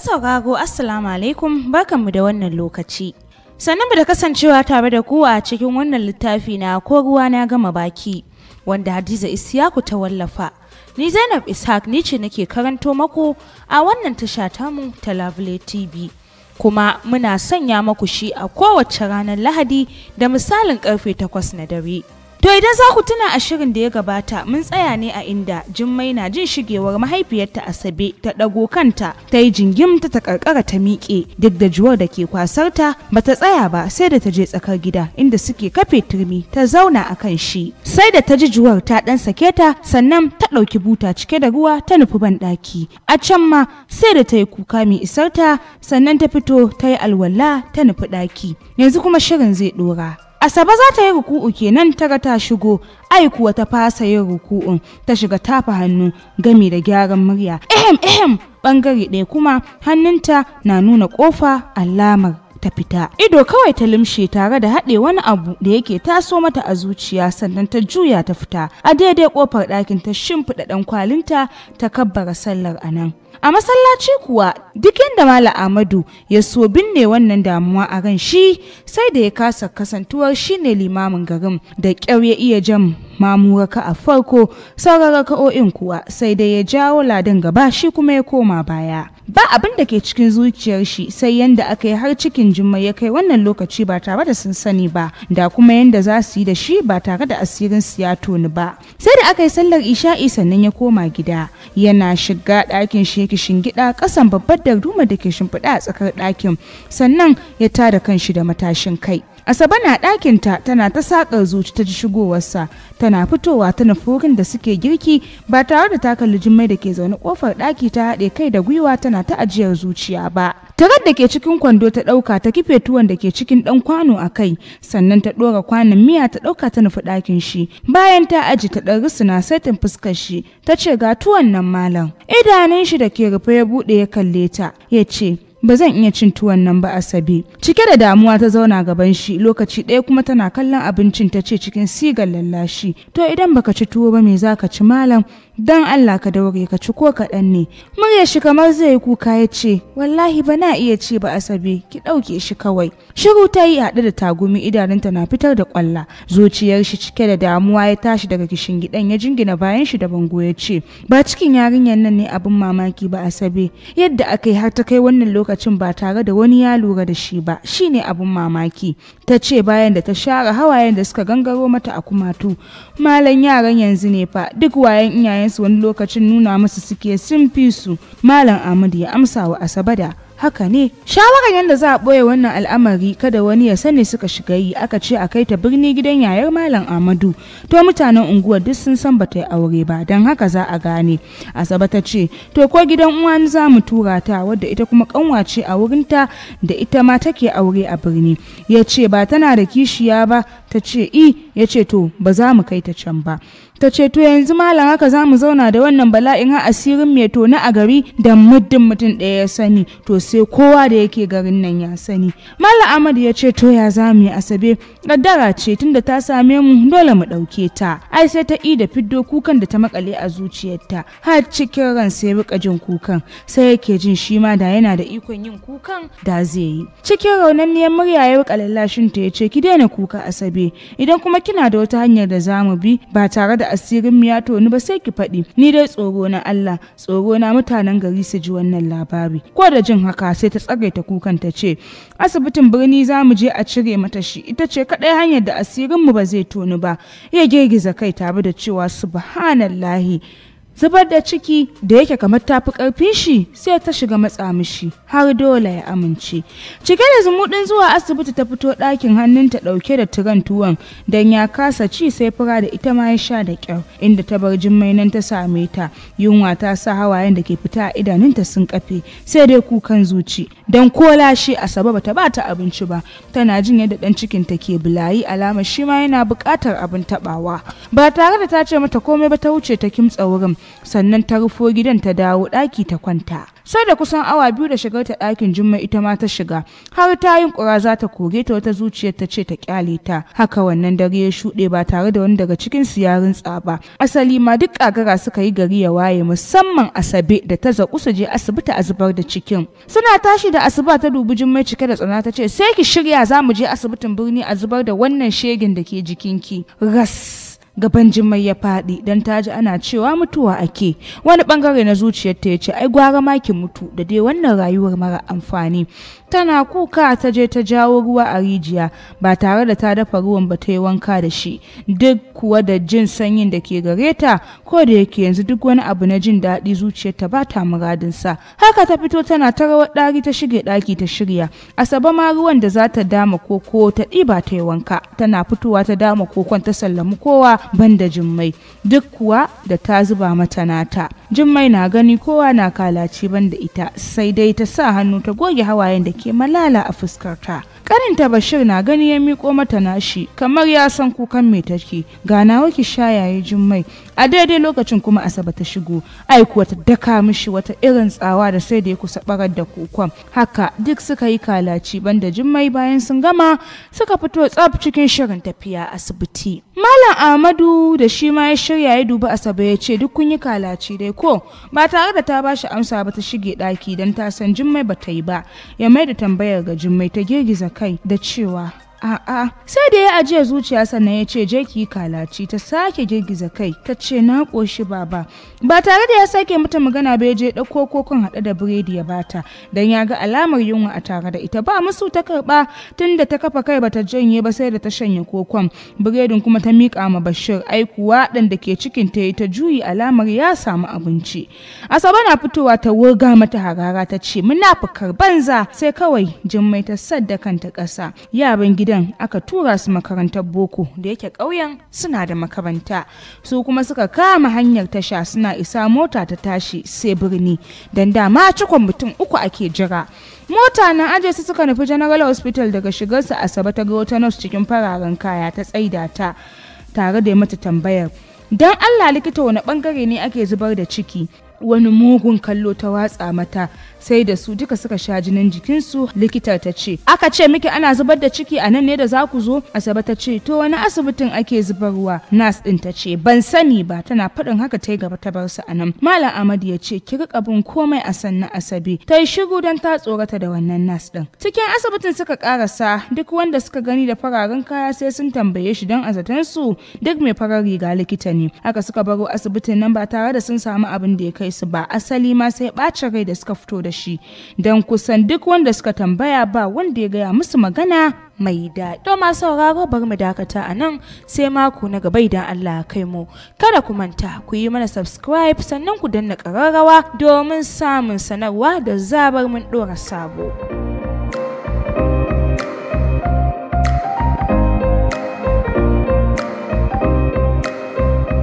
Sauraro, Assalamu alaikum, barkanmu da wannan lokaci. Sannan mu da kasancewa tare da ku a cikin wannan littafi na Ko Ruwa Na Gama Baki, wanda Hadiza Isiyaku ta wallafa. Ni Zainab Ishaq ni ce nake karanto maku a wannan tasha tamu ta Lovely TV. Kuma muna sanya maku shi a kowace ranar Lahadi da misalin karfe 8 na dare. To idan za ku tuna, a shirin da ya gabata mun tsaya ne a inda Jummai na jin shigewar mahaifiyarta Asabe ta ɗago kanta ta yi jingim ta takarkara ta miƙe, duk da juwar da ke kwasarta ba ta tsaya ba sai da ta je tsakar gida inda suke kafe turmi ta zauna a kan shi. Sai da ta ji juwar ta ɗan sake ta sannan ta ɗauki buta cike da ruwa ta nufi banɗaki. A can ma sai da ta yi kuka mai isarta sannan ta fito ta yi alwala ta nufi ɗaki. Yanzu kuma shirin zai ɗora. Asabe za ta yi ruku'u kenan ta ga ta shigo, ai kuwa ta fasa yin ruku'un, ta shiga tafa hannu gami da gyaran murya. Ehem ehem, bangare ɗaya kuma hannunta na nuna ƙofa alamar ta fita. Ido kawai ta limshe tare da haɗe wani abu da yake taso mata a zuciya, sannan ta juya ta fita. A daidai ƙofar ɗakin ta shimfiɗa ɗan kwalinta ta kabbara sallar anan. A masallaci kuwa, duk yadda Malam Ahmadu ya so binne wannan damuwa a ran shi, sai da ya kasa, kasantuwar shi ne limamin garin, da ƙyar ya iya jan mamu a farko, sauran raka'o'in kuwa sai dai ya jawo ladan gaba, shi kuma ya koma baya. Ba abin da ke cikin zuciyar shi sai yanda aka yi har cikin Jummai ya kai wannan lokaci ba tare da sun sani ba, da kuma yanda za su yi da shi ba tare da asirin su ya toni ba. Sai da aka yi sallar isha'i sannan ya koma gida. Yana shiga ɗakin shi yake shingida ƙasan babbar darduma da ke shimfiɗa a tsakar ɗakin, sannan ya tada kanshi da matashin kai. Asabe na ɗakinta tana ta saƙar zuci ta ji shigowarsa, tana fitowa ta nufi wurin da suke girki ba tare da ta kalli Jummai da ke zaune ƙofar ɗaki ta haɗe kai da gwiwa tana ta ajiyar zuciya ba. Tarar da ke cikin kwando ta ɗauka ta kife tuwon da ke cikin ɗan kwano a kai, sannan ta ɗora kwanon miya ta ɗauka ta nufi ɗakin shi. Bayan ta aji ta ɗan rusuna saitin fuskar shi, ta ce, "Ga tuwon nan, malam." Idanun shi da ke rufe ya buɗe ya kalle ta, ya ce, "Ba zan iya cin tuwon nan ba, Asabe." Cike da damuwa ta zauna gaban shi, lokaci ɗaya kuma tana kallon abincin, ta ce cikin sigar lallashi, "To idan baka ci tuwo ba, me zaka ci, malam? Dan Allah ka daure ka ci ko kaɗan ne." Muryar shi kamar zai yi kuka ya ce, "Wallahi ba na iya ci ba, Asabe, ki ɗauke shi kawai." Shiru ta yi haɗe da tagumi, idanunta na fitar da ƙwalla. Zuciyar shi cike da damuwa ya tashi daga kishingiɗan ya jingina bayan shi da bango ya ce, "Ba cikin yarinyar nan ne abin mamaki ba, Asabe, yadda aka yi har ta kai wannan lokacin ba tare da wani ya lura da shi ba shine abin mamaki." Ta ce bayan da ta share hawayen da suka gangaro mata a kumatu, "Malam, yaran yanzu ne fa, duk wayan iyayensu wani lokacin nuna musu suke sun fi su." Malam Ahmadu ya amsa wa Asabe da "Haka ne." Shawarar yadda za a ɓoye wannan al'amari kada wani ya sani suka shiga yi. Aka ce a kai ta birni gidan yayar Malam Amadu. To mutanen unguwar duk sun san bata yi aure ba, don haka za a gane. Asabe ta ce, "To ko gidan uwan za mu tura ta, wadda ita kuma kanwace a wurinta da ita ma take aure a birni." Ya ce, "Ba tana da kishiya ba?" Ta ce, "I." Ya ce, "To ba za mu kai ta can ba." Ta ce, "To yanzu malam, haka za mu zauna da wannan bala'in har asirin mai tona a gari? Da muddin mutum ɗaya ya sani, to sai kowa da yake garin nan ya sani." Malam Ahmad ya ce, "To ya za mu yi, Asabe? Kaddara ce, tunda ta same mu dole mu ɗauke ta." Ai sai ta da fiddo kukan da ta makale a zuciyarta, har cikin ran sai rika jin kukan, sai yake jin shi ma da yana da ikon yin kukan da zai yi. Cikin raunanniyar murya ya rika lallashin ta ya ce, "Ki daina kuka, Asabe. Idan kuma kina da wata hanyar da za mu bi ba tare da asirin mu ya toni ba, sai ki faɗi. Ni dai tsoro na Allah, tsoro na mutanen gari su ji wannan labari." Ko da jin haka sai ta tsagaita kukan ta ce, "Asibitin birni za mu je a cire mata shi, ita ce kaɗai hanyar da asirin mu ba zai toni ba." Ya girgiza kai tare da cewa, "Subhanallahi, zubar da ciki!" Da yake kamar tafi karfin shi, sai ta shiga matsa mishi har dole ya amince. Cike da zumuɗin zuwa asibiti ta fito ɗakin, hannunta ɗauke da tiran tuwon, don ya kasa ci sai fura da ita ma ya sha da kyau. Inda ta bar Jummai nan ta same ta, yunwa ta sa hawayen da ke fita a idanunta sun kafe, sai dai kukan zuci, don ko lashe Asabe bata bata abinci ba. Tana jin yadda ɗan cikin ta ke bulayi, alamar shi ma yana buƙatar abin taɓawa. Ba tare da ta ce mata komai ba ta wuce ta kimtsa wurin, sannan ta rufo gidan ta dawo ɗaki ta kwanta. Sai da kusan awa 2 da shigar ta ɗakin Jummai ita ma ta shiga, har ta yin ƙura za ta kore ta, wata zuciyar ta ce ta kyale ta. Haka wannan dare ya shuɗe ba tare da wani daga cikin su ya rintsa ba. Asali ma duk kagara suka yi gari ya waye, musamman Asabe da ta zaƙu su je asibiti a zubar da cikin. Suna tashi da asuba ta dubi Jummai cike da tsana ta ce, sai ki shirya za mu je asibitin birni a zubar da wannan shegin da ke jikinki. Ras! Gaban Jummai ya faɗi don ta ji ana cewa mutuwa ake. Wani bangare na zuciyarta ya ce, ai gwara ma ki mutu da dai wannan rayuwar mara amfani. Tana kuka ta je ta jawo ruwa a rijiya ba tare da ta dafa ruwan ba, ta yi wanka da shi, duk kuwa da jin sanyin da ke gare ta. Ko da yake yanzu duk wani abu na jin daɗi zuciyarta ba ta muradinsa. Haka ta fito tana ta rawar ɗari ta shige ɗaki ta shirya. Asabe ma ruwan da za ta dama koko ta ɗiba ta yi wanka. Tana fitowa ta dama kokon ta sallami kowa banda Jummai, duk kuwa da ta zuba mata nata. Jummai na gani kowa na kalaci banda ita, sai dai ta sa hannu ta goge hawayen da ke malala a fuskarta. Kaninta Bashir na gani ya miƙo mata nashi kamar ya san kukan me take. Ga nawa ki sha yayi Jummai. A daidai lokacin kuma Asabe ta shigo, ai kuwa ta daka mishi wata irin tsawa da sai da ya kusa barar da kokon. Haka duk suka yi kalaci banda Jummai. Bayan sun gama suka fito tsaf cikin shirin tafiya asibiti. Malam Ahmadu da shi ma ya shirya ya dubi Asabe ya ce, duk kun yi kalaci dai ko? Ba tare da ta bashi amsa ba ta shige ɗaki don ta san Jummai ba ta yi ba. Ya mai da tambayar ga Jummai ta girgiza kai da cewa a'a. Sai da ya ajiye zuciya sannan ya ce, je ki yi kalaci. Ta sake girgiza kai ta ce, na ƙoshi baba. Ba tare da ya sake mata magana ba ya je ɗauko kokon haɗe da biredi ya bata, don ya ga alamar yunwa a tare da ita. Ba musu ta karɓa, tunda ta kafa kai bata janye ba sai da ta shanye kokon. Biredin kuma ta miƙa ma Bashir, ai kuwa ɗan da ke cikin ta yi ta juyi alamar ya samu abinci. Asabe na fitowa ta wurga mata harara ta ce, munafukar banza. Sai kawai Jummai ta sadda kanta ƙasa. Yaran gidan aka tura su makarantar boko, da yake ƙauyen suna da makaranta. Su kuma suka kama hanyar tasha, suna isa mota ta tashi sai birni, don dama cikon mutum 3 ake jira. Mota na aje su suka nufi General Hospital. Daga shigarsa Asabe ta ga wata nurse cikin fararen kaya ta tsaida ta tare da mata tambayar, don Allah likita wani bangare ne ake zubar da ciki? Wani mugun kallo ta watsa mata, sai da su duka suka sha jinin jikinsu. Likita ta ce, aka ce miki ana zubar da ciki a nan ne da za ku zo? Asabe ta ce, to wani asibitin ake zubarwa? Nas din ta ce, ban sani ba. Tana faɗin haka ta yi gaba ta bar su a nan. Malam Ahmadu ya ce, ki riƙa bin komai a sannan. Asabe ta yi shiru don ta tsorata da wannan nas din. Cikin asibitin suka karasa, duk wanda suka gani da fararen kaya sai sun tambaye shi, don a zaton su duk mai farar riga likita ne. Haka suka baro asibitin nan ba tare da sun samu abin da ya kai su ba. Asali ma sai ɓacin rai da suka fito da shi, don kusan duk wanda suka tambaya ba wanda ya gaya musu magana mai daɗi. To ma sauraro, bari mu dakata a nan sai mako na gaba idan Allah ya kai mu. Kada ku manta ku yi mana subscribe sannan ku danna ƙararrawa domin samun sanarwa da zabar mun ɗora sabo.